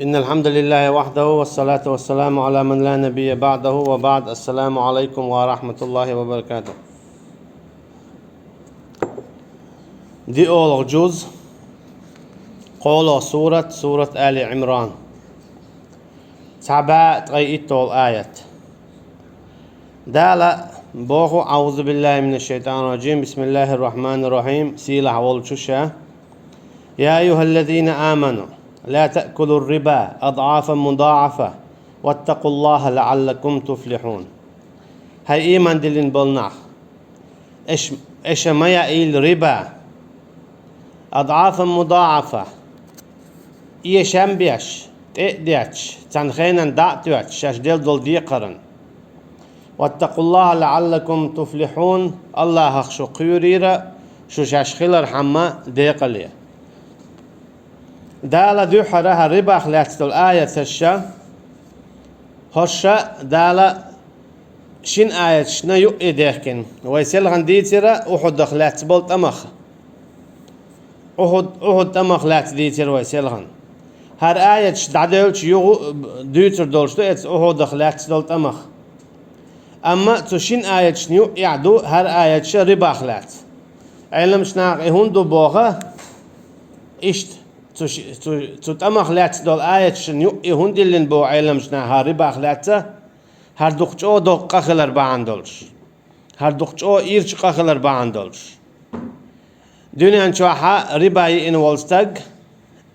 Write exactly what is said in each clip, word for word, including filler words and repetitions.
إن الحمد لله وحده والصلاة والسلام على من لا نبي بعده وبعد. السلام عليكم ورحمة الله وبركاته. ДиъолгӀа жуз, кхоалгӀа сурат, сурат Али Ӏимран. Цхьа бӀаь ткъе итталгӀа аят. Дала боху: أعوذ بالله من الشيطان الرجيم. بسم الله الرحمن الرحيم. Сийлахь волчу Ша. يا أيها الذين آمنوا لا تأكلوا الربا أضعافا مضاعفة واتقوا الله لعلكم تفلحون. ХӀай ийман диллина болу нах! Эш-, эша ма яийла риба. أضعافا مضاعفة. Эшам беш, тӀе а детташ, цхьана хенан дӀа а тоьттуш, шаьш делла долу декхаран. واتقوا الله لعلكم تفلحون. АллахӀах шу кхоьрийла, шу шаьш хилархьама декъале. Дала дуьххьара хӀара рибах лаьцна долу аяташ, хӀорш Дала шина аяташна юкъе дехкина. Вай селхана дийцира Ухьудах лаьцна болу тӀамах. Ухьуд, Ухьуд тӀамах лаьцна дийцира вай селхана. ХӀара аяташ дӀадевлча юха дуьйцур долуш ду эцу Ухьудах лаьцна долу тӀамах. Амма цу шина аяташна юкъехь ду хӀара аяташ рибах лаьцна. Ӏеламчу наха и хӀунда ду боху, иштта, цу ши-, цу, цу тӀамах лаьцна долу аяташна юкъе хӀунда диллина боху Ӏеламчу наха рибах лаьцна, хӀара дукха чӀогӀа доккха къа хилар бахьана долуш. ХӀара дукха чӀогӀа ирча къа хилар бахьана долуш. Дуьнен чохь риба йиъна волу стаг,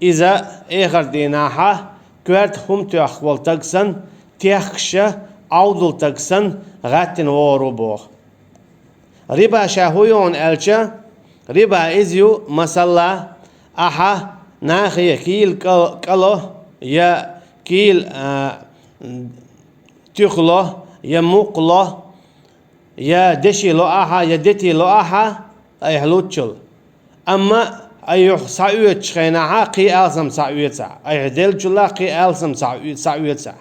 иза эхар дийнахь коьрта хӀума тоьхна волу стаг санна, техкаш а, Ӏовдал стаг санна гӀаьттина вогӀур ву боху. Риба ша хӀун ю аьлча, риба иза ю, масала, ахьа нахе кийла кӀа-, кӀало я кийла, а, туьха ло, я мукх ло, я деши ло ахьа, я дети ло ахьа, айхьа луччул. Амма айхьа юьхь схьаоьцучу хенахьа кхин алсам схьаоьцахь, айхьа деллачулла кхин алсам схьаоьцахь.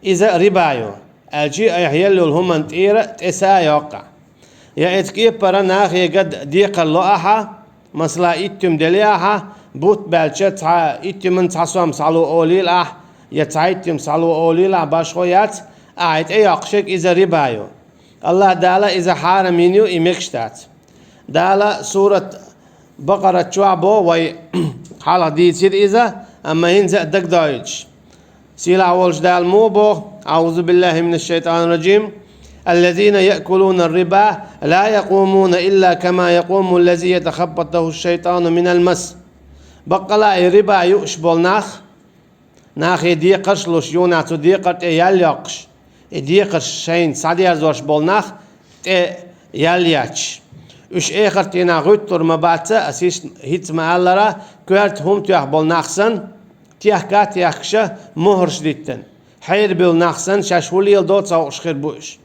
Иза риба ю, аьлчи айхьа елла йолу хӀуманна тӀера тӀе са а йоккхахь. Я эцу кепара нахе ган декхар ло ахьа, масала, иттуьма делли ахьа, бутт баьлча цхьа иттуьман цхьа сом схьало олийла ахь, я цхьа иттуьма схьало олийла ахь, башхо яц, ахьа тӀе йоккхуш ерг иза риба ю. АллахӀ Дала иза хьарам йина ю, и мегаш дац. Дала сурат Бакъарат чохь боху, вай хьалха дийцира иза, амма хӀинца а дагадоуьйтуш. Сийлахь волчу Дала муха боху: أعوذ بالله من الشيطان الرجيم. الذين يأكلون الربا لا يقومون إلا كما يقوم الذي يتخبطه الشيطان من المس. Баккъала а и риба юуш болу нах, нахе декхарш а луш, юха цу декхар тӀе ял йоккхуш, и декхарш шайна схьадерзош болу нах тӀе ял етташ. Уьш эхартийнахь гӀуьттур ма бац, аса хӀинца ма-аллара, коьрта хӀума тоьхна болу нах санна, техка а техкаш а мухӀарш диттина, хьерабевлла нах санна, шаьш хӀун леладо ца хууш хир бу уьш.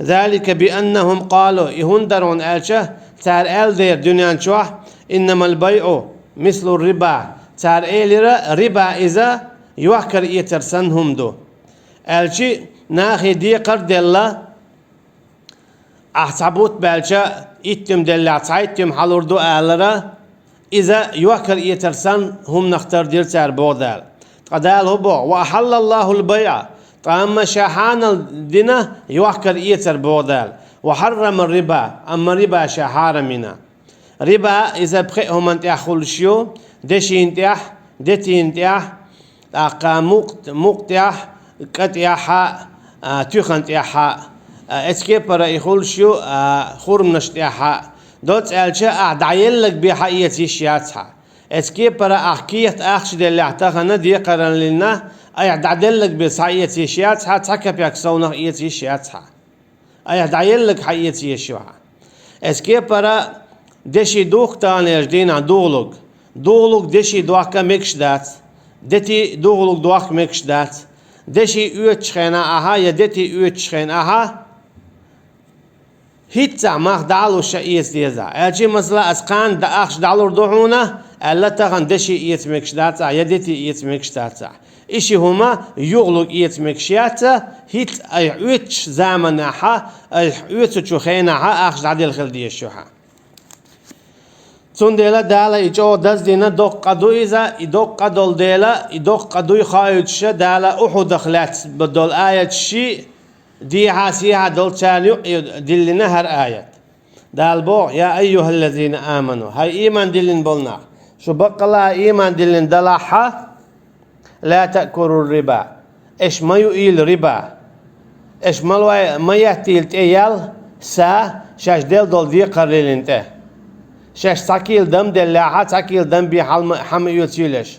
ذلك بأنهم قالوا, и хӀунда дара хьуна аьлча, цара аьлла дера дуьнен чохь: إنما البيع مثل الربا. Цара элира, риба иза йохкар-эцар санна хӀума ду. Аьлчи, нахе декхар а делла, ахь цхьа бутт баьлча, иттуьма деллехь, цхьа иттуьма хьалур ду алара, иза йохкар-эцар санна хӀуманах тардира цара, боху Дала. Ткъа Дала хӀун боху: وأحل الله البيع, ткъа амма Ша хьанал дина йохкар-эцар, боху Дала, وحرم الربا, амма риба Ша хьарам йина. Риба иза пхеа хӀуманна тӀехь хуьлуш ю: дешина тӀехь, детина тӀехь, тӀаккха мукъ-, мукъ тӀехь, кӀа тӀехьа, а, туьхан тӀехьа, а, эцу кепара и хуьлуш ю, а, хурманаш тӀехьа. Доцца аьлча, ахь дӀаеллаг бен хьаэца йиш яц хьан. Эцу кепара ахь кехат ахча деллехь тахана декхараллина, айхьа дӀаделлаг бен схьаэца йиш яц хьан, цхьа капек совнах эца йиш яц хьан. Айхьа дӀаеллаг хьаэца йиш ю хьан. Эцу кепара деши духку таханлерчу дийнахь дугӀулг. ДугӀулг деши дохка мегаш дац. Дети дугӀулг дохка мегаш дац. Деши оьцучу хенахь ахьа я дети оьцучу хенахь ахьа, хӀинццехь мах дӀа а луш ша эца деза. Аьлчи, масала, ас кхана дан ахча дӀалур ду хьуна, аьлла, тахана деши эца мегаш дац ахь, я дети эца мегаш дац ахь. И ши хӀума югӀулг эца мегаш яц, хӀинца айхьа оьцучу заманахьа, айхьа оьцучу хенахьа ахча дӀаделла хила дезаш ю хьан. Цундела Дала и чӀогӀа даздина доккха къа ду иза, и доккха къа долу дела, и доккха къа дуй хоуьйтуша Дала Ухьудах лаьцна долу аяташ ши, дехьа, сехьа долчарна юкъа диллина хӀара аят. Дала боху: «Я айюхаллазина аману», хӀай ийман диллина болу нах, шу баккъалла а ийман диллина далахьа, «ла таъкулур риба», эш ма юийла риба. Эш ма лой, ма еттийла тӀе ял, са, шаьш делла долу декхарлийлина тӀе. Шаьш цхьа кийла дам деллехьа, цхьа кийла дам бен хьал ма, хьан ма оьцийла эш.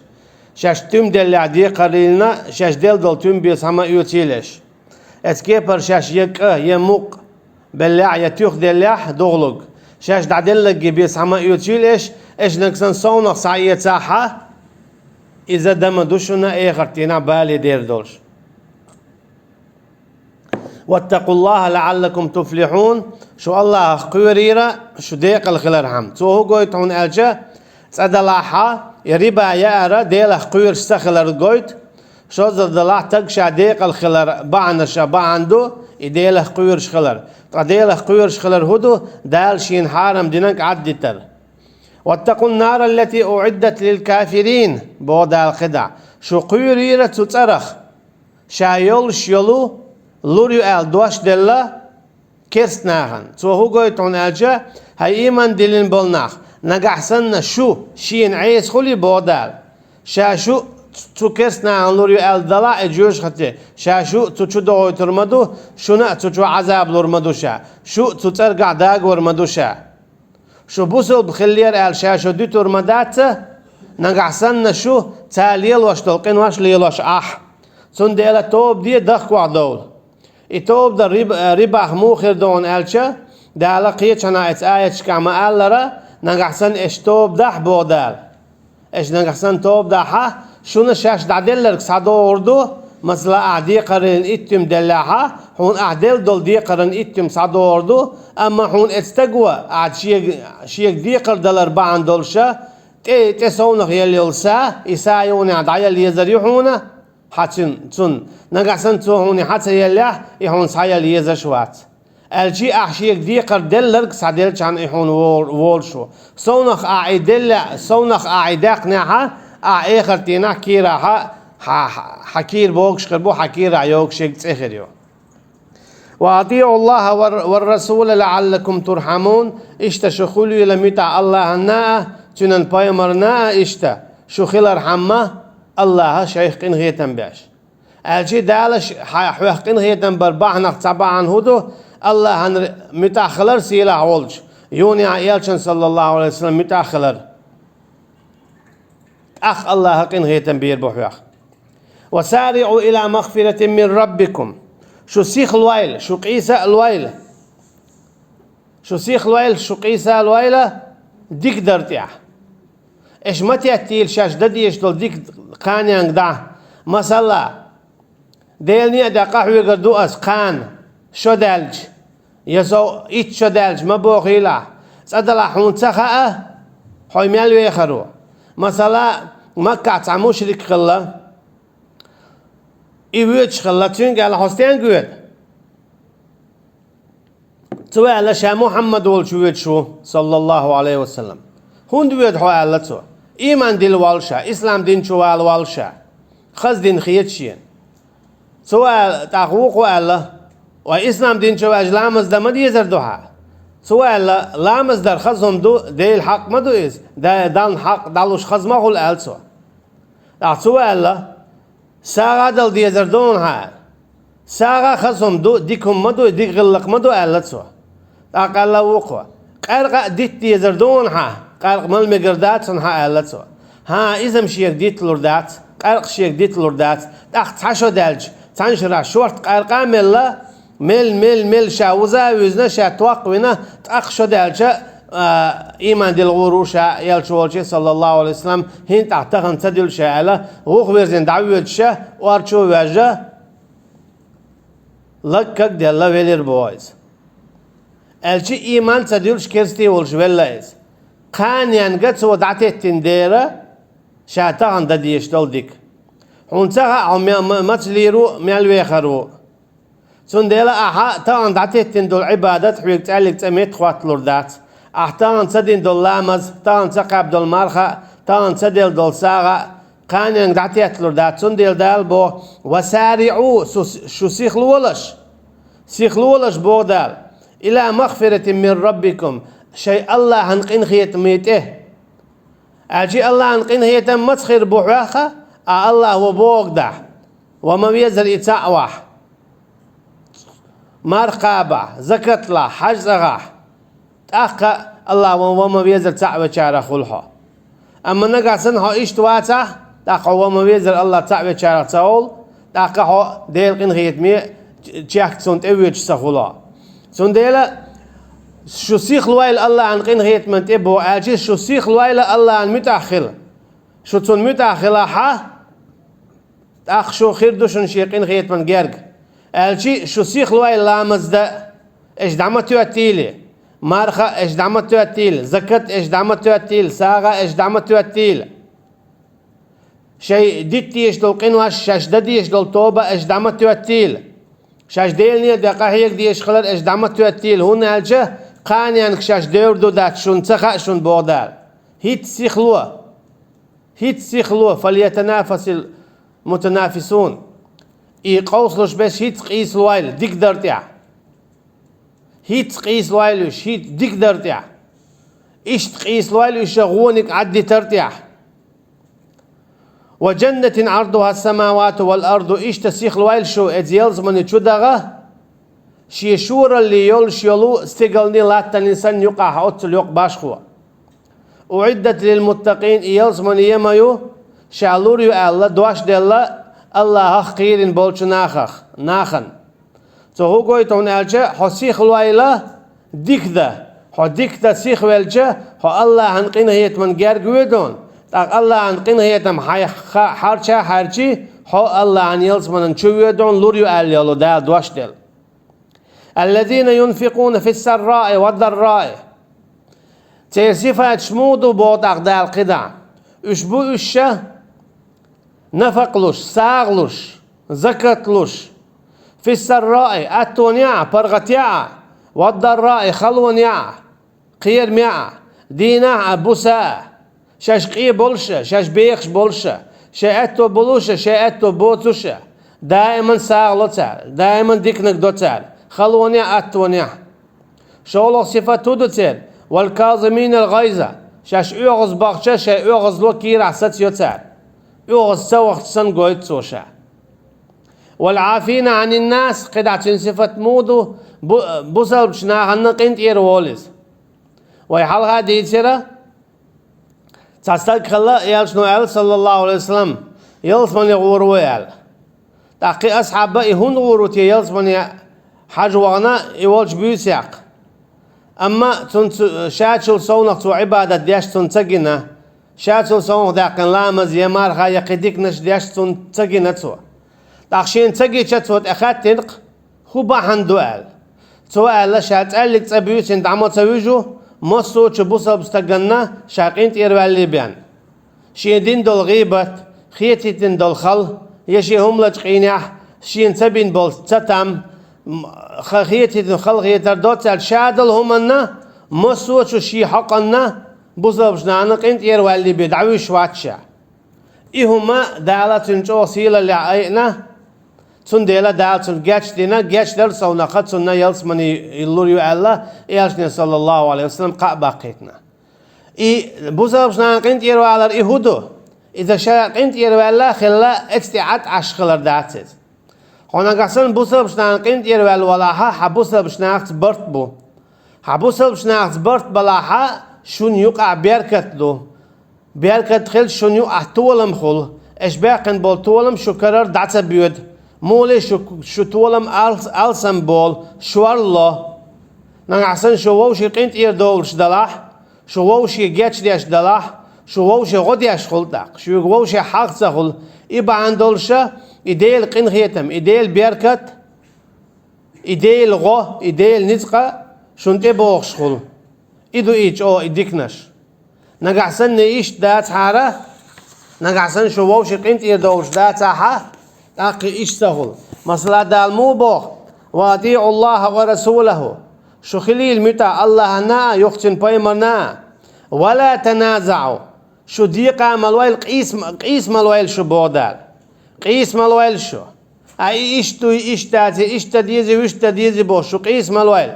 Шаьш туьма деллехь декхарлийлина, шаьш делла долу туьма бен схьа ма оьцийла эш. Эцу кепара шаьш я кӀа, я мукъ беллехь, я туьха деллехь, догӀлуг. Шаьш дӀаделларг бен схьа ма оьцийла эш, эш нагахь санна совнах схьаэцахьа, иза дан ма ду шуна эхарт дийнахь бале дер долуш. «Ваттакъуллаха лаъаллакум туфлихьун», шу Аллахах кхоьрийра, шу декъала хилархьама. Цо хӀун гойту хьуна аьлча, цкъа далахьа, и риба яара Делах кхоьруш ца хилар гойту, шозза далахь, таг ша декъала хилар бахьанаша бахьана ду, и Делах кхоьруш хилар. Ткъа Делах кхоьруш хилар хӀун ду? Дала шена хьарам динарг Ӏаддитар. «Ваттакъун нара аллати уӀиддат лил кафирин», боху Дала кхидӀа. Шу кхоьрийра цу цӀарах, ша йолуш йолу лур ю аьлла дош делла керст нахана. Цо хӀун гойту хьуна аьлча, хӀай ийман диллина болу нах, нагахь санна шу шена Ӏеса хуьлий, боху Дала. Ша шу цу керст нахана лур ю аьлла далахь и жоьжахати, ша шу цу чу дохуьйтур ма ду, шуна а цу чу Ӏазаб лур ма ду ша, шу цу цӀаргахь дагавар ма ду ша. Шу бусулба хиллера аьлла ша шу дуьтур ма дац, нагахь санна шу цара лелош долу къинош лелош ахь. Цундела тоба де, дахкош довла. И тоба дан риб-, рибах муха хир ду хьуна аьлча, Дала кхечанхьа эцу аяташкахь ма-аллара, нагахь санна эш тоба дахь, боху Дала. Эш нагахь санна тоба дахьа, шуна шаьш дӀаделларг схьадогӀур ду, масала, ахь декхарлийлина итт туьма деллехьа, хьуна ахь делла долу декхаран итт туьма схьадогӀур ду, амма хьуна эцу стага, ахь шега, шега декхар далар бахьана долуша, тӀе, тӀе совнах елла йолу са, и са юханехь дӀаяла езар ю хьуна, хьан цун, цунна. Нагахь санна цо хьуна и хьан ца еллехь, и хьуна схьаяла езаш вац. Аьлчи ахь шега декхар делларг схьаделлачхьана и хьуна вол-, волуш ву. Совнах ахь и делла, совнах ахь и даьккхинехьа, ахь эхарт дийнахь кийрахьа, хьа-, хьа-, хьан кийра богуш хир бу, хьан кийрахь йогуш ерг цӀе хир ю. «Ва атиӀу Аллаха ва, ва расула лаъаллакум турхьамун», иштта шу хуьлийла муьтӀахь Аллахьанна а, цуьнан пайхамарна а, иштта шу хилархьама Аллаха шайх къинхетам беш. Аьлчи Дала ш-, хьа-, хьоьх къинхетам бар бахьанах цхьа бахьана хӀун ду, Аллахьан р-, муьтӀахь хилар сийлахь волчу, юханехьа элчан, саллаллаху Ӏалайхи ва саллам, муьтӀахь хилар. ТӀаккха Аллаха къинхетам бийр бу хьоьх. «Ва сариӀу иля магфиратин мин раббикум». Шу сиха лойла, шу къийса а лойла. Шу сиха лойла, шу къийса а лойла, дика дар тӀехь. Эш ма теттийла шаьш дан дезаш долу дика кханенга дӀа. Масала, Делан некъа тӀехь къахьоьгур ду ас кхана, шо даьлча, я со итт шо даьлча ма бохийла ахь. Цкъа далахь хьуна ца хаьа, хьо мел вехар ву. Масала, Маккахь цхьа мушрик хилла, и воьдуш хилла, цуьнга аьлла: «Хьо стенга воьду?» Цо аьлла: «Ша Мухьаммад волчу воьдуш ву, саллаллаху Ӏалайхи ва саллам». «ХӀунда воьду хьо?» — аьлла цо. «Ийман дилла воллу ша, ислам дин чу вала воллу ша. Хаза дин хета шена». Цо аьлла, тӀаккха вукхо аьлла: «Вай, ислам дин чу ваьлча, ламаз дан ма дезар ду хьан?» Цо аьлла: «Ламаз дар хаза хӀума ду, Делан хьакъ ма ду иза, да-, Далла хьакъ дӀалуш хаза ма хуьлу», — аьлла цо. ТӀаккха цо аьлла: «СагӀа дала дезар ду хьуна хьан?» «СагӀа хаза хӀума ду, дика хӀума ма ду, дика гӀиллакх ма ду», — аьлла цо. ТӀаккха аьлла вукхо: «Къаьркъа а дитта дезар ду хьуна хьан, къаьркъа мала мегар дац хьуна хьан», — аьлла цо. «ХӀан, иза-м шега дитталур дац, къаьркъа шега дитталур дац». ТӀаккха цхьа шо даьлча, цхьана шарахь шорта къаьркъа а мелла, мел, мел, мел ша вуза а вуьзна, ша токкха вина, тӀаккха шо даьлча, а, ийман дилла гӀур ву ша, элча волчу, саллаллаху Ӏалайхи ва саллам, хӀинца тӀаккха тахана ца дилла ша аьлла, вухавирзина дӀавоьдуш ша, орчо а воьжна, лаг-каг делла велира боху иза. Аьлчи ийман ца дуьллуш керстий волуш велла иза. Кханенга цо дӀатеттина дера, ша тахана дан дезаш долу дика. Хьуна ца хаьа, хьо ме-, ма-, маца лийр ву, мел вехар ву. Цундела ахьа тахана дӀатеттина долу Ӏибадат хьоьга цӀаьллиг цӀа метта хӀотталур дац. Ахь тахана ца дина долу ламаз, тахана ца кхаьбна долу марха, тахана ца делла долу сагӀа кханенга дӀатетталур дац. Цундела Дала боху: «Ва сариӀу», шу, шу сихлолаш, сихлолаш боху Дала, «ила магфиратин мин раббикум», шайн Аллахьан къинхетаме тӀе. Аьлчи Аллахьан къинхетам маца хир бу хьоьхха, а Аллахь ван боху дахь, ван ма везара и цхьаъ вахь. Марха кхабахь, закат лахь, хьаж цӀа гӀахь. ТӀаккха Аллахь ван, ван ма везара цхьаъ вечарах хуьлу хьо. Амма нагахь санна хьо иштта вацахь, тӀаккха хьо ван ма везара Аллахь цхьаъ вечарах ца гӀовлу, тӀаккха хьо Делан къинхетаме чехка цунна тӀе воьдуш ца хуьлу. Цундела шу сихлойла Аллахьан къинхетаман тӀе боху, аьлчи шу сихлойла Аллахьан муьтӀахь хила. Шу цунна муьтӀахь хилахьа, тӀаккха шу хир ду шуна шен къинхетаман герга. Аьлчи шу сихлойла ламаз дан, эш дӀа ма тоьттийла, марха эш дӀа ма тоьттийла, закат эш дӀа ма тоьттийла, сагӀа эш дӀа ма тоьттийла. Шайн дита дезаш долу къинош, шаьш дан дезаш долу тоба эш дӀа ма тоьттийла. Шаьш Делане а де къахьега дезаш хилар эш дӀа ма тоьттийла, хӀунда аьлча кханенга шаьш девр ду дац шуна ца хаьа шуна боху Дала. ХӀинцца сихло. ХӀинцца сихло, «фальятанафасил мутанафисун». И къовсалуш берш хӀинцца къийсалойла дика дар тӀехь. ХӀинцца къийсалойла уьш, хӀинцца дика дар тӀехь. Иштта къийсалойла уьш гӀониг Ӏаддитар тӀехь. «Ва джаннатин Ӏардуха ас-самавату вал арду», иштта сихлойла шу, эца ялсамани чу дагӀа, шен шоралле йолуш йолу стигалний латтаний санна юкъахь оццул йокъа башхо. «УӀиддат лил муттакъин», и ялсамани ма ю, ша лур ю аьлла, дош делла Аллахьах кхийрина болчу нахах, нахана. Цо хӀун гойту хьуна аьлча, хьо сихлойла дика дан, хьо дика дан сихвелча, хьо Аллахьан къинхетаман герга воьду хьуна, тӀаккха Аллахьан къинхетам хьайх ха-, хьарча а хьарчий, хьо Аллахьан ялсаманан чу воьду хьуна, лур ю аьлла йолу Дала дош делла. «Аллазина юнфикъуна фис-сарраи вад-дарраи». Церан сифаташ муха ду боху тӀаккха Дала кхидӀа? Уьш бу уьш ша нафакъ луш, сагӀа луш, закат луш, фис-сарраи, аттонехь а, паргӀатехь а, вад-дарраи, халонехь а, кхерамехь а, дийнахь а, буса а, шаьш къе болуш а, шаьш бехаш болуш а, шайн аьтто болуш а, шайн аьтто боцуш а, даиман сагӀа ло цара, даиман диканиг до цара, халонехь а, аттонехь а. ШолгӀа сифат хӀун ду церан? «Вал казиминал гӀайза», шаьш оьгӀаз бахча, шайн оьгӀазло кийрахь сацайо цара. ОьгӀаз ца вахча санна гойту цо ша. «Вал Ӏафина Ӏанин нас», кхидӀа цуьнан сифат муха ду? Бу-, бусалбачу нахана къинтӀера волу иза. Вай хьалха дийцира, цхьа стаг хилла, элчано аьлла, саллаллаху алейхи ва саллям, ялсамане гӀур ву аьлла. ТӀаккха кхин асхьаб а и хӀунда гӀур ву те ялсамане хьажа вахана, и волчу буьйса яккха. Амма цунна цу-, шачул совнах цо Ӏибадат деш цунна ца гина, шачул совнах даьккхина ламаз я марха я кхин диканаш деш цунна ца гина цо. ТӀаккха шена ца гича цо тӀе хаьттина-кх, хӀун бахьана ду аьлла. Цо аьлла, ша цӀаьллиг цӀа буьйсина дӀа ма ца вуьжу, массо а чу бусалба стаганна ша къинтӀера ваьллий бен. Шен дина долу гӀийбат, хетийтина долу хала, я шен хӀума лачкъийнехь, шена ца бина болу цатам, м, ха-, хетийтина хала хетар доццаьлла ша долу хӀуманна, массо а чу шен хьокъанна, бусалбачу нахана къинтӀера ваьллий бен дӀавуьйш вац ша. И хӀума Дала цуьнан чӀогӀа сийлаллехь айина, цундела Дала цунна гечдина, гечдара совнаха цунна ялсамане лур ю аьлла, элчане, саллаллаху алейхи ва саллям, кхаъ баккхийтина. И бусалбачу нахана къинтӀера валар и хӀун ду? Иза ша къинтӀера ваьлла а хилла, эцу тӀе Ӏад Ӏаш хилар дац иза. Хьо нагахь санна бусалбачу нахана къинтӀера ваьлла валахьа, хьан бусалбачу нахаца барт бу. Хьан бусалбачу нахаца барт балахьа, шуна юкъахь беркат ду. Беркат хилча шуна юкъахь толам хуьлу. Эш баьккхина болу толам шу карара дӀа ца боьду. Муьлхха шу, шу толам алс-, алсам болу, шорло. Нагахь санна шу вовшийн къинтӀера довлуш далахь, шу вовшийн гечдеш далахь, шу вовшийн гӀо деш хуьлу тӀаккха, шуьга вовшийн хьагӀ ца хуьлу. И бахьана долуша, и Делан къинхетам, и Делан беркат, и Делан гӀо, и Делан ницкъ шуна тӀе богӀуш хуьлу. И ду и чӀогӀа и диканаш. Нагахь санна иштта дацахьара, нагахь санна шу вовшийн къинтӀера довлуш дацахьа, тӀаккха иштта ца хуьлу. Масала, Дала муха боху: «Ва атиӀу Аллаха ва расулаху». Шу хилийла муьтӀахь Аллахьана а, юха Цуьнан пайхамарна а. «Ва ла таназаӀу». Шу декъа ма лойла, къийса ма, къийса ма лойла шу, боху Дала. Къийса ма лойла шу. Ай, и иштта ду, и иштта дац, и иштта дан деза, вуьшта дан деза бохуш, шу къийса ма лойла.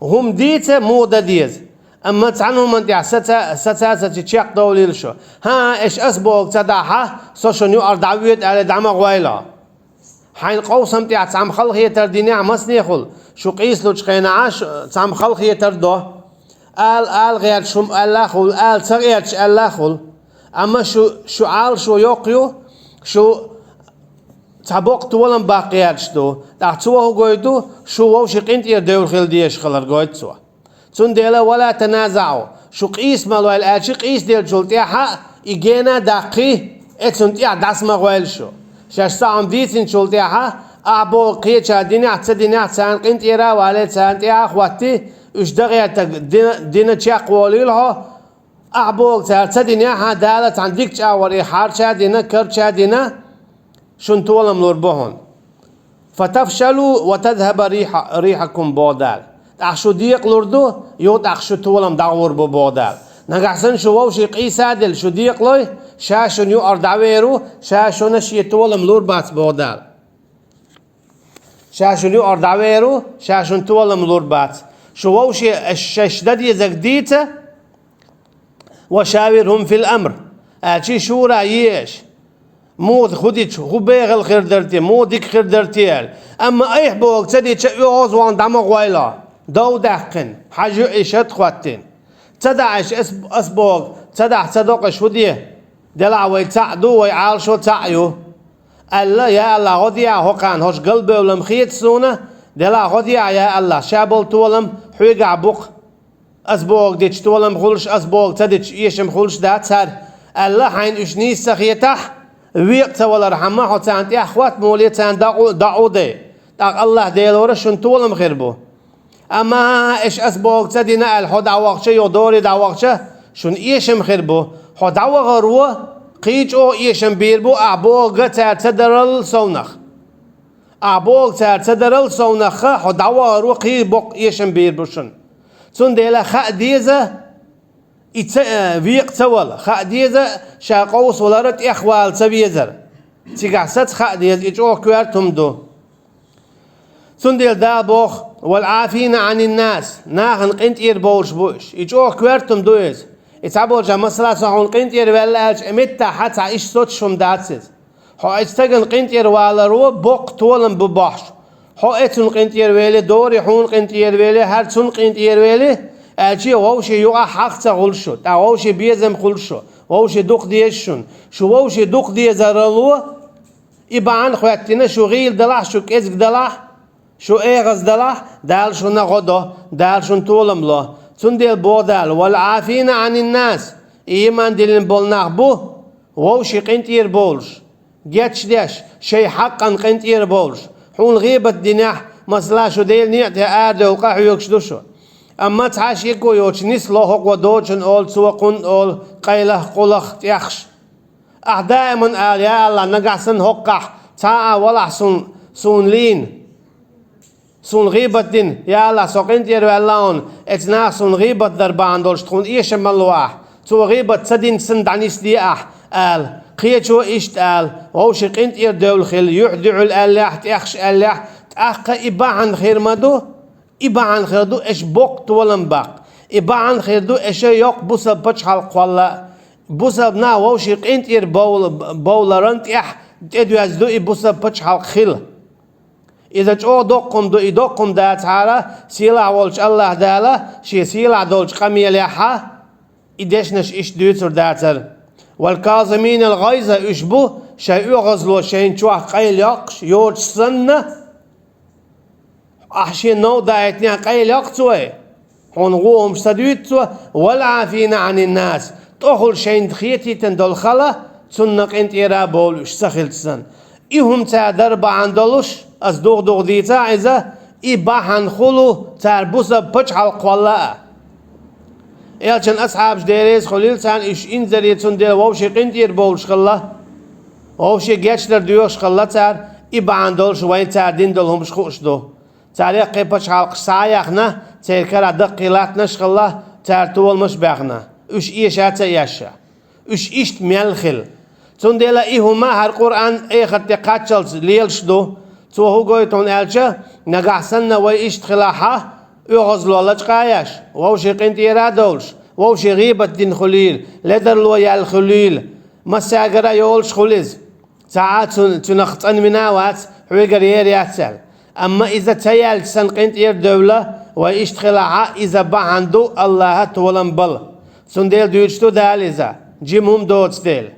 ХӀума дийца, муха дан деза. Амма цхьана хӀуманна тӀехь саца, саца, саци чекхдовлийла шу. ХӀан, аш ас бохург ца дахь, со шуна юкъара дӀавоьду аьлла, дӀа ма гӀойла. Хьайна къовсам тӀехь цхьамма халахетар динехь, масанехула, шу къийсалучу хенахь ш-, цхьамма халахетар до. Ала, ала гӀерташ хӀума аьлла а хуьлу, ала ца гӀерташ аьлла а хуьлу. Амма шу, шу Ӏалашо йоккха ю, шу цхьа боккха толам баккха гӀерташ ду. ТӀаккха цо хӀун гойту, шу вовшийн къинтӀера девлла хила дезаш хилар гойту цо. Цундела «ва ла таназаӀу», шу къийса ма лойла аьлча, къийсаделлачул тӀаьхьа и гена а даккхий, оцунна тӀехь дӀаса ма гӀойла шу. Шаьш цхьа хӀума дийцинчул тӀаьхьа, ахь бохург кхечара динехь а, ца динехь а, царна къинтӀера а валий, царна тӀаьхьа а хӀоттий, уьш дан гӀертарг дина, дина чекхволийла хьо, ахь бохург цара ца динехь а, Дала цхьана дика чӀагӀвар и хьарча а дина, карча а дина, шуна толам лур бу хьуна. «Фатафшалу ва тазхаба риха-, рихакум», боху Дала. ТӀаккха шу декъалур ду, юха тӀаккха шун толам дӀагӀур бу, боху Дала. Нагахь санна шу вовшийн къийса а делла, шу декъалой, ша шуна юкъара дӀавер ву, ша шуна шен толам лур бац, боху Дала. Ша шуна юкъара дӀавер ву, ша шуна толам лур бац. Шу вовшийн аш шаьш дан дезарг дийца, «ва шавирхӀум фил амр», аьлча, шура е аша. Муха хӀун дича, хӀун бегӀал хир дара те, муха дика хир дара те аьлла. Амма айхьа бохург ца дича, оьгӀазвахана дӀа ма гӀойла. Дов даьккхина, хьажа ю и шад хӀоттийна. Ца дахь аша ас, ас бохург, ца дахь ца доккхуш хӀун де? Делахь вай цхьаъ ду, вай Ӏалашо цхьаъ ю. Аьлла, я АллахӀ, гӀо де ахь хӀокхарна, хӀорш галбевлла-м хета суна, делахь гӀо де ахь, я АллахӀ, ша болу толам хьоьгахь бу-кх. Ас бохург дича толам хуьлуш, ас бохург ца дича эшам хуьлуш дац хӀара, аьлла, хьайна уьш нийса ца хетахь, векъа ца валархьама, хьо царна тӀехь хӀотта моле, царна дӀа-, дӀаӀу дай. ТӀаккха АллахӀ Делора шуна толам хир бу. Амма аша ас бохург ца дина аьлла, хьо дӀавахча, юха дори дӀавахча, шуна эшам хир бу. Хьо дӀавахаро кхин чӀогӀа эшам бийр бу, ахь бохург цара ца дарал совнах. Ахь бохург цара ца дарал совнаха, хьо дӀавахаро кхин боккха эшам бийр бу шуна. Цундела хаа деза, и ца, э, векъа ца вала, хаа деза, ша къовсавалара тӀехвала ца везара. Цигахь саца хаа деза, и чӀогӀа коьрта хӀума ду. Цундела Дала боху: «Вал Ӏафина Ӏанин нас», нахана къинтӀера бовлуш бу уьш. И чӀогӀа коьрта хӀума ду иза. И цхьаболчара, масала, со хьуна къинтӀера ваьлла аьлча, и меттахь цхьа иштта соцуш хӀума дац иза. Хьо оцу стагана къинтӀера валаро боккха толам бу бохьуш. Хьо оцунна къинтӀера вели, дори хьуна къинтӀера вели, хӀара цунна къинтӀера вели, аьлча вовшийн юкъахь хьагӀ ца хуьлу шу, тӀаккха вовшийн безам хуьлу шу, вовшийн дукха деза шуна. Шу вовшийн дукха дезарало и бахьана хӀоьттина, шу гӀийла далахь, шу кӀезиг далахь, шу эгӀаз далахь, Дала шуна гӀо до, Дала шуна толам ло. Цундела боху Дала: «Вал Ӏафина Ӏанин нас», ийман диллина болу нах бу, вовшийн къинтӀера бовлуш. Гечдеш, шайн хьакъан къинтӀера бовлуш. Хьуна гӀийбат динехь, масала, шу Делан некъа тӀе арадевлла къахьоьгуш ду шу. Амма цхьа а шеко йоцуш нисло хӀокхо доцучунна олу, цо кхунна олу, къайлах, къулах, тӀехаш. Ахь даиман ала: «Я АллахӀ, нагахь санна хӀокхахь цхьа а валахь суна, суна лийна». Суна гӀийбат дина, я АллахӀ, со къинтӀера ваьлла хьуна, эцу наха суна гӀийбат дар бахьана долуш тхуна эшам ма ло ахь, цо гӀийбат ца динчу санна дӀанисде ахь, ала. Кхечо иштта ала, вовшийн къинтӀера девлла хила, юьхь-дуьхьал аьллехь, тӀехаш аьллехь, тӀаккха и бахьана хир ма ду, и бахьана хир ду, аша боккха толам баккха. И бахьана хир ду, аша йоккха бусалба пачхьалкх кхолла а. Бусалба нах вовшийн къинтӀера бовла-, бовларан тӀехь тӀедоьзна ду и бусалба пачхьалкх хила. Иза чӀогӀа доккха хӀума ду, и доккха хӀума дацахьара, сийлахь волчу АллахӀ Дала шен сийлахь долчу къамелехьа и дешнаш иштта дуьйцур дацара. «Вал казиминал гӀайза», уьш бу шайн оьгӀазло шайна чохь къайла йоккхуш, йоцуш санна, ахь шен новкъа даийтинехь къайла йоккху цо, хьуна вон хӀумаш ца дуьйцу цо, «вал Ӏафина Ӏанин нас», тӀехула шайна хетийтина долу хала, цунна къинтӀера а бовлуш ца хилча санна. И хӀума цара дар бахьана долуш, ас дугӀу-дугӀу дийцахь иза, и бахьана хуьлу цара бусалба пачхьалкх кхолла а. Элчан асхьабаш, Дела реза хуьлийла царна, уьш инзаре, цундела вовшийн къинтӀера бовлуш хилла, вовшийн гечдар доьхуш хилла цара, и бахьана долуш вайн цара дина долу хӀумаш хууш ду. Цара яккхий пачхьалкхаш схьа а яхна, Церан карахь даккхий латтанаш а хилла, цара толамаш а баьхна, уьш эша а ца эшша. Уьш иштта мел хилла. Цундела и хӀума хӀара Къуръан эхарт тӀе кхаччалц лелаш ду. Цо хӀун гойту хьуна аьлча, нагахь санна вай иштта хилахь, оьгӀазло лачкъа а еш, вовшийн къинтӀера а довлуш, вовшийн гӀийбат дина хуьлийла, ледарло яьлла хуьлийла, массаьргара а йолуш хуьлу иза. Цхьа а цу-, цуьнах цӀанвина а вац, хьоьгара ер яц аьлла. Амма иза ца яьлча санна къинтӀера а девлла, вай иштта хилахь, иза бахьана ду АллахӀа толам бала. Цундела дуьйцуш ду Дала иза, жима хӀума доцу дела.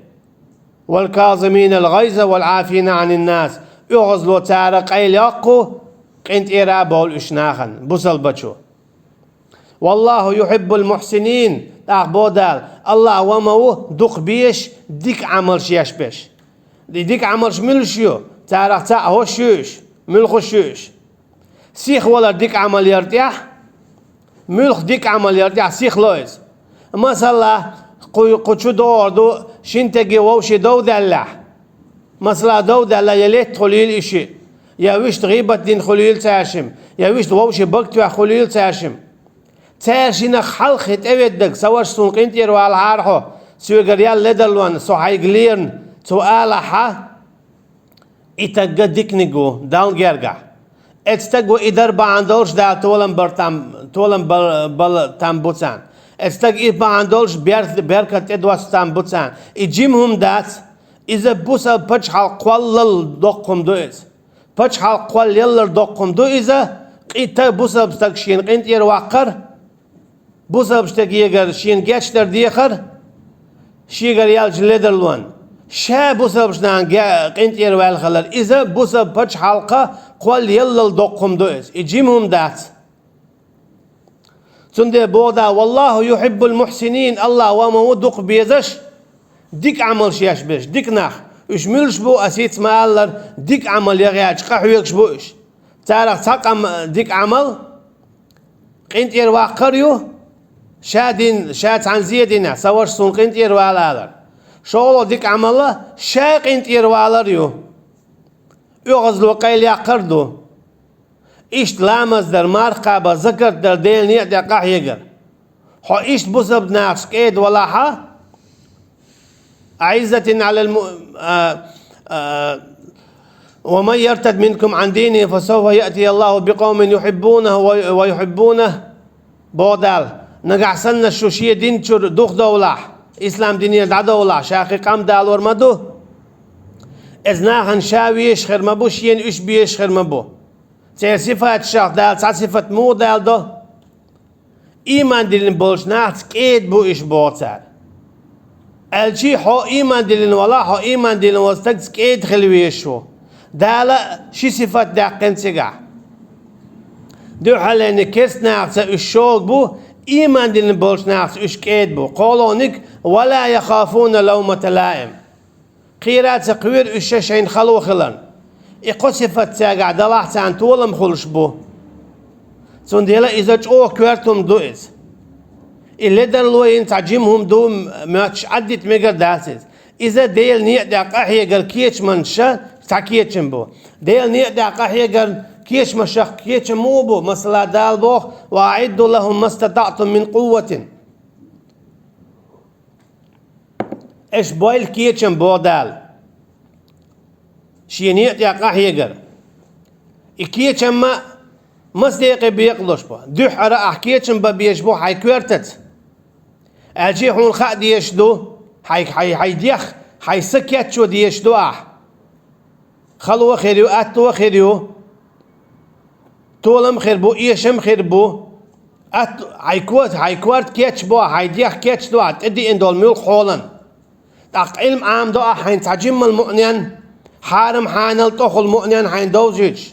«والكاظمين الغيظ والعافين عن الناس». ОьгӀазло цара къайлайоккху, къинтӀера а бовлу уьш нахана, бусалбачо. «والله يحب المحسنين», тӀаккха боху Дала, АллахӀ ва ма ву дукха безаш, дика Ӏамалш еш берш. И дика Ӏамалш муьлш ю? Царах цхьаъ хӀорш ю уьш? Муьлхаш ю уьш? Сиха валар дика Ӏамал яра тӀехь? Муьлха дика Ӏамал яра тӀехь сиха ло иза? Масала, кху, кху чу догӀур ду, шина стеге вовшийн дов даьллехь. Масала, дов даьлла я летта хуьлийла и шиъ, я вуьшта гӀийбат дина хуьлийла цаьршимма, я вуьшта вовшийн бага тоьхна хуьлийла цаьршимма. Цаьршинах хьалххе тӀеведдаг, сан ваша, суна къинтӀера валахьара хьо, соьгара ял ледарлонна, со хьайга лерина, цо алахьа, и стаг диканиг ву Далла гергахь. Оцу стага и дар бахьана долуш Дала толам бар там, толам бал-, бала там бу царна. Оцу стага и бахьана долуш бер-, беркат тӀедоссу там бу царна. И жима хӀума дац, иза бусалба пачхьалкх кхоллал доккха хӀума ду иза. Пачхьалкх кхоллаяллал доккха хӀума ду иза, къи-, та-, бусалба стаг шена къинтӀера ваккхар, бусалба стегегара шена гечдар дехар, шегара яьллачу ледарлонна. Ша бусалбачу нахана ге-, къинтӀера ваьлла хилар, иза бусалба пачхьалкха кхоллаяллал доккха хӀума ду иза. И жима хӀума дац. Цундела боху Дала: «والله يحب المحسنين», АллахӀ ва ма ву дукха безаш, дика Ӏамалш еш берш, дика нах. Уьш муьлш бу, ас хӀинца ма-аллара, дика Ӏамал яхъяьлча къахьоьгуш бу уьш. Царах цхьа къам-, дика Ӏамал къинтӀера ваккхар ю, ша дин, ша цхьаьна зе дина, сан ваша, суна къинтӀера вала алар. ШолгӀа дика Ӏамал ша къинтӀера валар ю. ОьгӀазло къайлаяккхар ду. Иштта ламаз дар, марха кхаба, закат дар, Делан некъа тӀехь къахьегар. Хьо иштта бусалба нахаца кӀеда валахьа, «أعزة على الم-، а, а, ومن يرتد منكم عن دينه فسوف يأتي الله بقوم يحبونه و-، ويحبونه», боху Дала. Нагахь санна шу шен дин чуьра духадовлахь, ислам дине дӀадовлахь, ша кхин къам далор ма ду. Иза нахана ша везаш хир ма бу, шена уьш безаш хир ма бу. Церан сифаташах Дала цхьа сифат муха Дала до? Ийман диллина болчу нахаца кӀеда бу уьш, боху цара. Аьлчи, хьо ийман диллина валахь, хьо ийман диллина волу стагца кӀеда хила везаш ву. Дала ши сифат даьккхина цигахь. Дуьххьаллина керста нахаца уьш шога бу, ийман диллина болчу нахаца уьш кӀеда бу. КхоалгӀаниг: «ولا يخافون لومة لائم». Кхера а ца кхоьру уьш ша шайна хало хиларна. И кхо сифат цаьргахь далахь, царна толам хуьлуш бу. Цундела иза чӀогӀа коьрта хӀума ду иза. И ледарло йина цхьа жима хӀума ду моьттуш Ӏаддита мегар дац иза. Иза Делан некъа тӀехь къахьегар кечаман ша цхьа кечам бу. Делан некъа тӀехь къахьегар кечамашах кечам муха бу? Масала, Дала боху: «وأعدوا لهم ما استطعتم من قوة». Аша бойла кечам, боху Дала. Шен некъа тӀехь къахьегар. И кечам ма маса декъе бекъалуш бу. Дуьххьара ахь кечам бан безаш бу хьайн коьртаца. Аьлчи хьуна хаа дезаш ду, хьайн, хьайн, хьайн дех, хьайн са кечъян дезаш ду ахь. Хало а хир ю, атто а хир ю. Толам а хир бу, эшам а хир бу. Ат-, хьайн ко-, хьайн корта кечбо, хьайн дех кечдо, тӀедеана долу муьлхха хьолан. ТӀаккха Ӏилма Ӏамадо ахь хьайна цхьа жиммал муънен, хьарам-хьанал тӀехула муънен хьайна довзуьйтуш.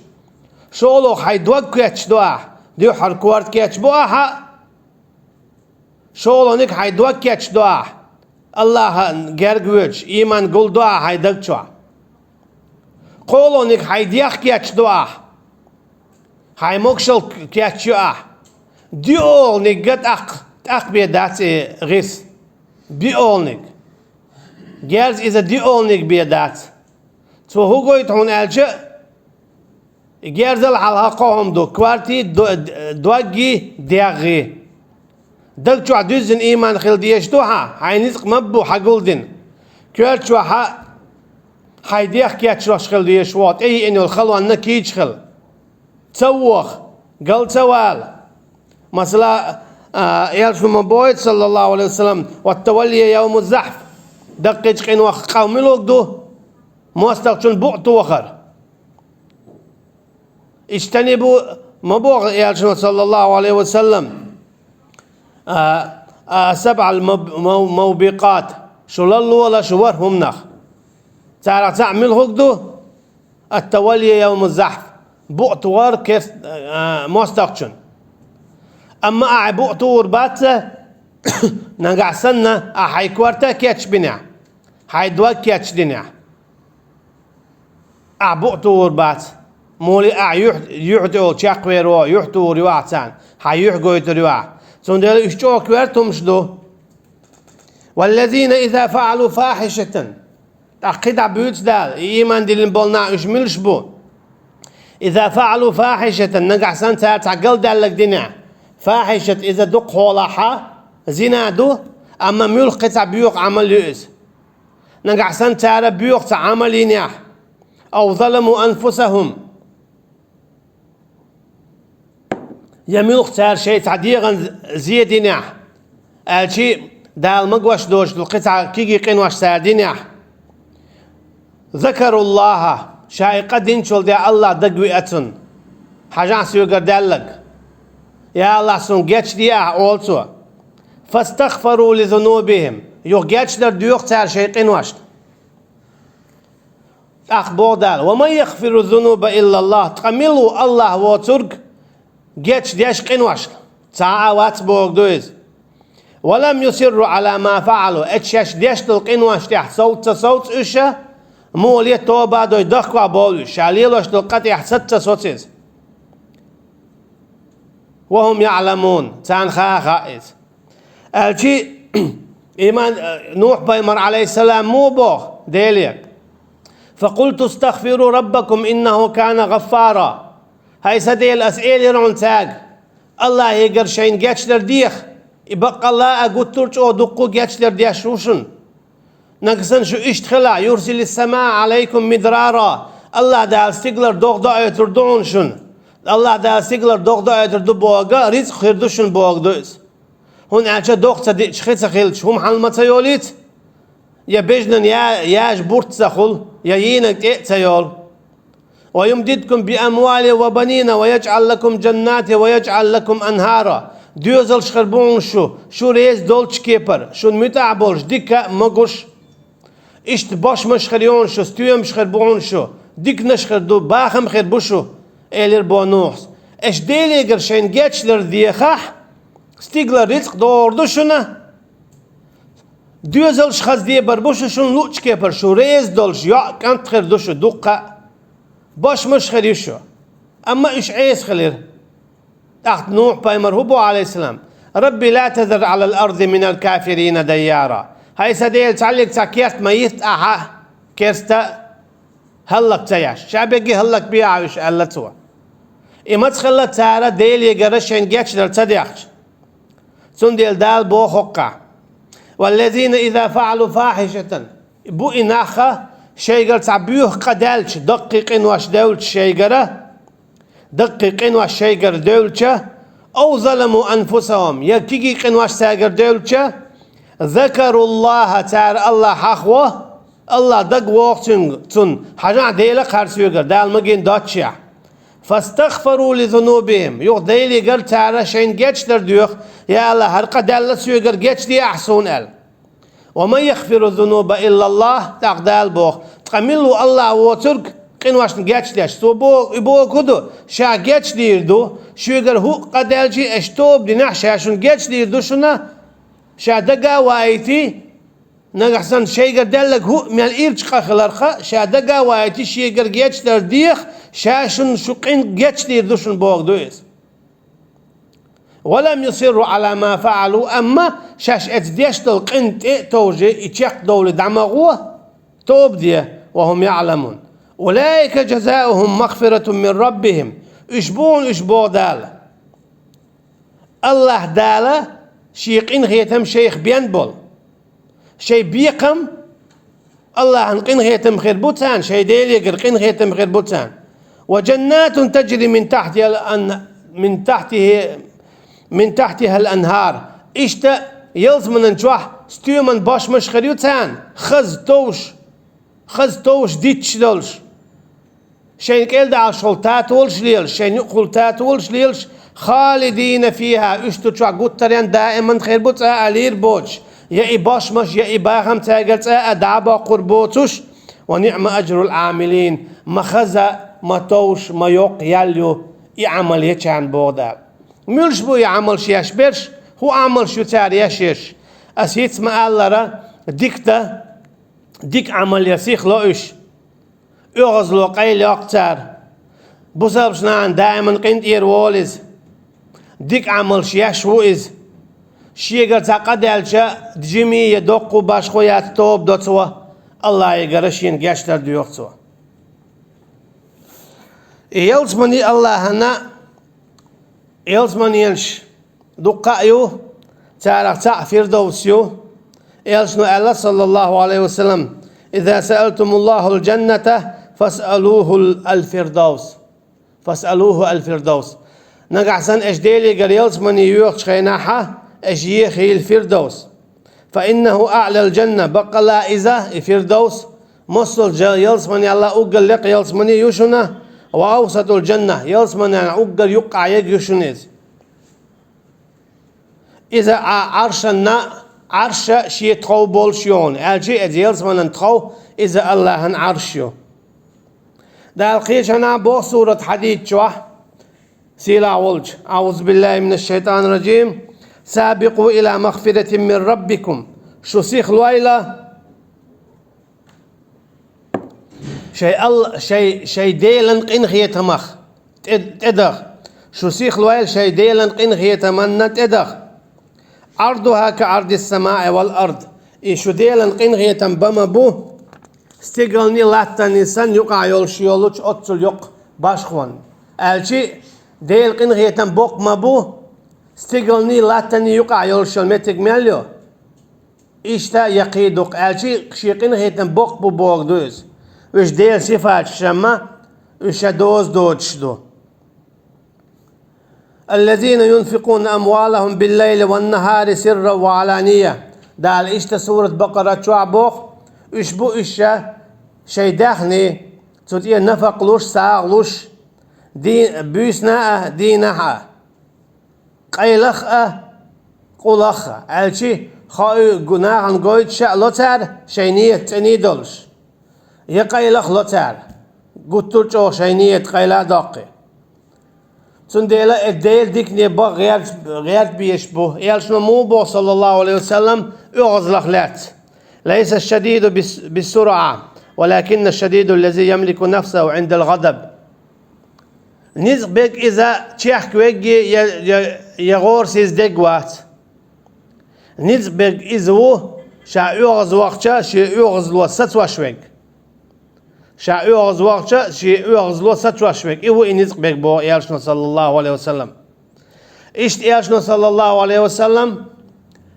ШолгӀа хьайн дог кечдо ахь, дуьххьара корта кечбо ахьа. ШолгӀаниг хьайн дог кечдо ахь, Аллахьан герга воьдуш, ийман гулдо ахь хьайн даг чохь. КхоалгӀаниг хьайн дех кечдо ахь, хьайн могушалла кечйо ахь. ДоьалгӀаниг тӀаккха, тӀаккха бен дац и гӀирс. ДоьалгӀаниг. Герз иза доьалгӀаниг бен дац. Цо хӀун гойту хьуна аьлча, Герзал хьалха кхо хӀума ду: коьртий, до-, доггий, дегӀий. Даг чохь дуьззина ийман хила дезаш ду хьан, хьайн ницкъ ма бу хьан гулдина. Коьрта чохь хьайн дегӀ кечдеш хила дезаш вогӀу, тӀееана йолу халонна кийча хила. Ца воха, гал ца вала. Масала, а, Элчано ма боху, саллаллаху алейхи ва саллям: «Ват-тавалли йовмаз-захф». Даккхийчу къинойх къамел луг ду, мостагӀчун букъ тохар. Иштанибу, ма боху Элчано, саллаллаху алейхи ва саллям, а, а, сабъал мав-, мав-, мавбикъат, шу ларлолаш ворхӀ хӀуманах. Царах цхьаъ муьлха хӀума ду? Ат-тавалли йовмаз-захф, букъ тохар керст-, а, мостагӀчун. Амма ахь букъ тухур бац, нагахь санна ахь хьайн коьрта кечбинехь, хьайн дог кечдинехь, ахь букъ тухур бац. Муьлхха ахь юьхь-, юьхь тӀехула чекхвер ву, юьхь тухур ю ахь царна, хьан юьхь гойтур ю ахь. Цундела уьш чӀогӀа коьрта хӀуманаш ду. «Валлазина иза фаъалу фахьишатан». ТӀаккха кхин дӀа буьйцу Дала, и ийман диллина болу нах уьш муьлш бу? «Иза фаъалу фахьишатан», нагахь санна цара цхьа галдаьлларг динехь. Фахьишат иза дукха хьолахь зина ду, амма муьлхха кхин цхьа боьха Ӏамал ю иза. Нагахь санна цара боьха цхьа Ӏамал йинехь. «Ав заламу анфусахум». Я муьлхха цара шайн цхьа дегӀан зе динехь, аьлчи Дала магош доцуш долу кхин цхьа кегий къинош цара динехь. «Закаруллаха», ша и къа динчул тӀаьхьа Аллах дагавеа цунна. Хьажахь соьгара даьлларг. «Я Аллах, суна гечде ахь», олу цо. «Фастагфару ли зунубихим». Юха гечдар доьху цара шайн къиношна. ТӀаккха боху Дала: «Ва ман ягъфиру зунуба иллаллах». Ткъа мила ву Аллах воцург гечдеш къиношна? Цхьа а вац боху ду иза. «Ва лам юсирру ала ма фаъалу». Эцу шаьш деш долу къиношна тӀехь совца ца совца уьш, муха ле тоба а дой, дахкор болу уьш, ша лелош долу къа тӀехь саца ца соцу иза. «Ва хум яъламун». Царна ха а хаьа иза. Аьлчи, иман, Нухь-пайхамар, алейхиссалам, муха боху Деле: «Факъулту стагфиру раббакум, иннаху кана гъаффара». ХӀай сан Дела, аса элира хьуна цаьрга: «Аллахьегара шайна гечдар деха, и баккъалла а гуттар а чӀогӀа дуккха а гечдар деш ву шуна». Нагахь санна шу иштта хилахь: «Юрсилис самаа алейкум мидрара». Аллах Дала стигалара догӀа доуьйтур ду хьуна шуна. Аллах Дала стигалара догӀа доуьйтур ду бохург, рицкъ хир ду шуна бохург ду иза. ХӀунда аьлча догӀа ца диъча, хи ца хилча, хӀума хьал ма ца йолуьйту? Я бежнан я, яжа бурт ца хуьлу, я йийнарг тӀе а ца йолу. «Ва юмдидкум би амвалин ва банина ва яджъал лакум джаннатин ва яджъал лакум анхара». Доьзалш хир бу хьуна шу, шу реза долчу кепара, шуна муьтӀахь болуш дика а могуш. Иштта бошмаш хир ю хьуна шу, стоьмаш хир бу хьуна шу, диканаш хир ду, бахам хир бу шу, элира боху Нухьас. Аша Делегара шайна гечдар дехахь, стигалара рицкъ догӀур ду шуна. Доьзалш хаза дебар бу шу, шуна луъучу кепара шу реза долуш йоӀ, кӀант хир ду шу дуккха а. Бошмаш хир ю шу. Амма уьш Ӏеса хилира. ТӀаккха Нухь-пайхамар хӀун боху, алейхиссалам: «Рабби ла тазар алал арди минал кафирина дайяра». ХӀай сан Дела, цхьаллиг цхьа керт ма йитта ахьа, керста хӀаллак ца еш. Ша берриге хӀаллакбе ахьа уьш, аьлла цо. И маца хилла цара Делегара шайна гечдар ца дехча? Цундела Дала боху хӀокхахь: «Валлазина иза фаъалу фахьишатан». Бу и нах, шайгара цхьа боьха къа даьлча, даккхий къинош девлча шайгара, даккхий къинош шайгара девлча, «ав заламу анфусахум», я кегий къинош цаьргара девлча, «закаруллаха», цара Аллах хьахаво, Аллах дагавогӀу цуьнга, цунна, хьажахь Дела кхара соьгара, Дала магийна доццушехь. «Фастагфару ли зунубихим», юха Делегара цара шайна гечдар доьху: «Я Аллах, хӀара къа даьлла соьгара, гечде ахь суна», аьлла. «Ва ман ягъфиру зунуба иллаллах», тӀаккха Дала боху: «Ткъа мила ву Аллах воцург къиношна гечдеш?» Цо бо-, и боху ду, ша гечдийр ду, шуьгара хӀуъа къа даьлчий, аша тоба динехь, ша шуна гечдийр ду шуна, ша дага а ваийтий, нагахь санна шайгара даьллаг хӀуъа мел ирча къа хиларха, ша дага а ваийтий, шегара гечдар деха, ша шуна шу къин гечдийр ду шуна боху ду иза. «Ва лам юсирру ала ма фаъалу», амма шаьш эцу деш долу къин тӀе а товжий, и чекхдовлий дӀа ма гӀо, тоба де, «ва хум яъламун». أولئك جزاؤهم مغفرة من ربهم. Уьш бу уьш боху Дала. Аллаха Дала шен къинхетам шайх бен болу. Шайн бекхам Аллахьан къинхетам хир бу царна, шайн Делегара къинхетам хир бу царна. وجنات تجري من تحتها الأن-، من تحته، من تحتها الأنهار. Иштта ялсаманин чохь стоьман бошмаш хир ю царна, хаза товш, хаза товш дитташ долуш. Шайн кӀел дахьалш хуьлу татолаш лелаш, шайн юкъахула татолаш лелаш, خالدين فيها, уьш цу чохь гуттаренна даиман хир бу цкъа а лийр боцуш, я и бошмаш, я и бахам цаьргара цкъа а дӀа а боккхур боцуш, ونعم أجر العاملين, ма хаза, ма товш, ма йоккха ял ю и Ӏамал ечарна боху Дала. Муьлш бу и Ӏамалш еш берш, хӀун Ӏамалш ю цара еш ерш? Ас хӀинца ма-аллара, дика дан, дика Ӏамал ян сихло уьш. ОьгӀазло къайлайоккху цара. Бусалбачу нахана даиман къинтӀера волу иза. Дика Ӏамалш еш ву иза. Шегара цхьа къа даьлча, жимий я доккхо башхо яц, тоба до цо, Аллахьегара шена гечдар доьху цо. И ялсамани Аллахьана Ялсаманенаш дуккха а ю, царах цхьаъ Фирдовс ю. Элчано аьлла, саллаллаху алейхи ва саллям: «Иза саалтумуллахул джанната, фасалухул аль-фирдовс». Фасалуху аль-фирдовс. Нагахь санна аша Делегара ялсамани йоьхучу хенахьа, аша ехийла Фирдовс. «Фа иннаху аълал джанна», баккъалла иза, и Фирдовс, массо а жа-, ялсаманелла уггар лекха ялсамани ю шуна, «ва авсатул джанна», ялсаманенна уггар юккъахь ерг ю шуна иза. Иза а Ӏаршанна, Ӏарша шен тхов болуш ю хьуна, аьлча иза ялсаманан тхов, иза Аллахьан Ӏарш ю. Дала кхечанхьа боху сурат Хьадид чохь, сийлахь волчу: «Аузу биллахи минаш шайтанир раджим. Сабику иля магфиратин мин раббикум». Шу сихлойла шайн Алла-, шайн, шайн Делан къинхетамах тӀе-, тӀедаха. Шу сихлойла шайн Делан къинхетаманна тӀедаха. «Ӏардуха ка Ӏардис самаи вал ард». И шу Делан къинхетам бан ма бу, стигалний латтаний санна юкъахь йолуш йолчу оццул йоккха башхонна. Аьлчи, Делан къинхетам боккха ма бу, стигалний латтаний юкъахь йолуш йолу меттиг мел ю? Иштта я кхин дукха, аьлчи, шен къинхетам боккха бу бохург ду иза. Уьш Делан сифаташ ма, уьш ша доза доцуш ду. «Аллазина юнфикуна амвалахум биллайли ван нахари сирран ва алания». Дала иштта сурат Бакъара чохь боху, уьш бу уьш ша шайн даьхни, цу тӀе нафакъ луш, сагӀа луш, ди-, буьйсана а, дийнахь а, къайлах а, къулах а, аьлчи, хо-, гу-, нахана гойтуш а ло цара, шайн нийят цӀена долуш. Я къайлах ло цара, гуттар а чӀогӀа шайн нийят къайла а доккхий. Цундела и Делан дикане бан гӀерта, гӀерта безаш бу. Элчано муха боху, саллаллаху алейхи ва саллям, оьгӀазлах лаьцна: «Лайса шадиду бис-, бисураъа, валакинна шадиду лази ямлику нафсаху Ӏиндал гӀадаб». Ницкъ берг иза чехка верг я, я, я гӀорасиз дерг вац. Ницкъ берг иза ву, ша оьгӀаз вахча, шен оьгӀазло сацош верг. Ша оьгӀаз вахча, шен оьгӀазло сацош верг. И ву и ницкъ берг боху Элчано, саллаллаху алейхи ва саллям. Иштта Элчано, саллаллаху алейхи ва саллям,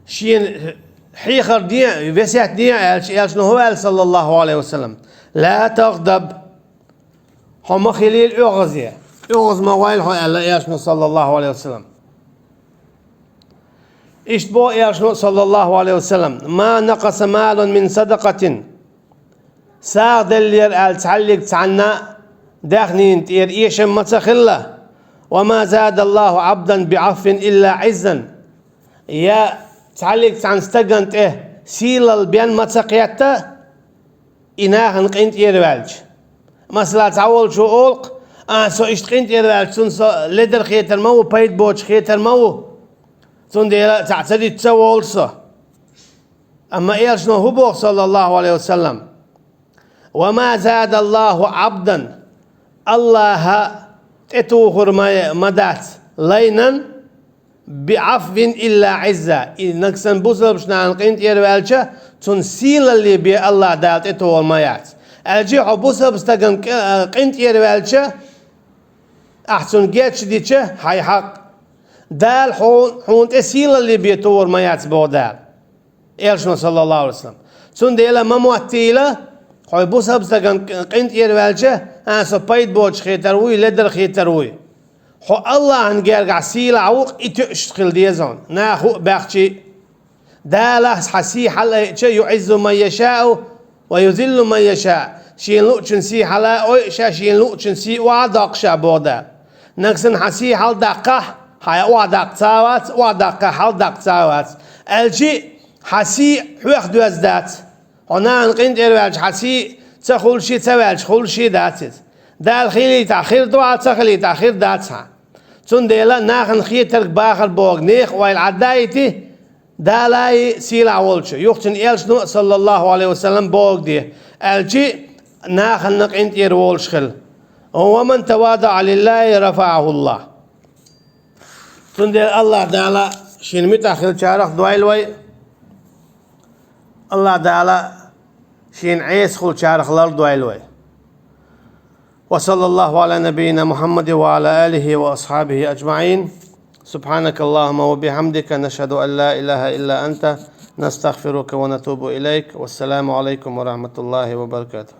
шена хьехар де, весет де аьлча, Элчано хӀун аьлла, саллаллаху алейхи ва саллям: «Ла тагӀдаб». Хьо ма хилийла оьгӀазе, оьгӀаз ма войла хьо, аьлла Элчано, саллаллаху алейхи ва саллям. Иштта боху Элчано, саллаллаху алейхи ва саллям: «Ма накъаса малун мин садакъатин». СагӀа деллера аьлла цхьаллиг цхьанна даьхнина тӀера эшам ма ца хилла. «Ва ма задаллаху Ӏабдан би Ӏафвин илла Ӏиззан». Я цхьаллиг цхьана стагана тӀе сийлалла бен ма ца кхетта, и нахана къинтӀера ваьлча. Масала, цхьаволчо олу-кх: «А, со иштта къинтӀера ваьлча, цунна со ледар хетар ма ву, пайда боцуш хетар ма ву. Цундела цхьаъ ца дитта ца волу со». Амма Элчано хӀун боху, саллаллаху алейхи ва саллям? «Ва ма задаллаху Ӏабдан», Аллаха тӀетухур ма, ма дац лайнан, «би Ӏафвин илла Ӏизза». И нагахь санна бусалбачу нахана къинтӀера ваьлча, цунна сийлалле бен Аллаха Дала тӀетухур ма яц. Аьлча хьо бусалба стагана кӀ-, къинтӀера ваьлча, ахь цунна гечдича, хьай хьакъ. Дала хьо-, хьуна тӀе сийлалла бе товр ма яц, боху Дала. Элчано, саллаллаху Ӏалайхи ва саллам. Цундела ма моттийла, хьо бусалба стагана къинтӀера ваьлча, а, со пайда боцуш хетар вуй, ледар хетар вуй. Хьо Аллахьан гергахь сийлахь ву, и тоьуш хила деза хьуна, наху а баьхчи. Дала хьан сий хьалаайча, юӀиззу ман яшаъу ва юзиллу ман яшаъ. Шена луучун сий хьалаайо ша, шена луучун сий охьа а доккху ша, боху Дала. Нагахь санна хьан сий хьалдаккхахь, хьан охьадаккха ца вац, охьадаккхахь хьалдаккха ца вац. Аьлчи хьан сий хьох доьзна дац. Хьо нахана къинтӀера ваьлча хьан сий ца хуьлуш, ца ваьлча хуьлуш дац иза. Дала хилийтахь хир ду хьан, ца хилийтахь хир дац хьан. Цундела нахана хетарг бахар боху нехан ойла Ӏаддаийти, Далаи сийлахь волчу, юха цуьнан элчано а, саллаллаху Ӏалайхи ва саллам, бохург де, аьлчи нахана къинтӀера волуш хила. Ва ман тавадаъа лиллахи рафаъахуллах. Цундела Аллах Дала шена муьтӀахь хиллачарах дойла вай. Аллах Дала шена Ӏеса хуьлучарах лардойла вай. وصلى الله على نبينا محمد وعلى آله وأصحابه أجمعين. سبحانك اللهم وبحمدك، نشهد أن لا إله إلا أنت، نستغفرك ونتوب إليك. والسلام عليكم ورحمة الله وبركاته.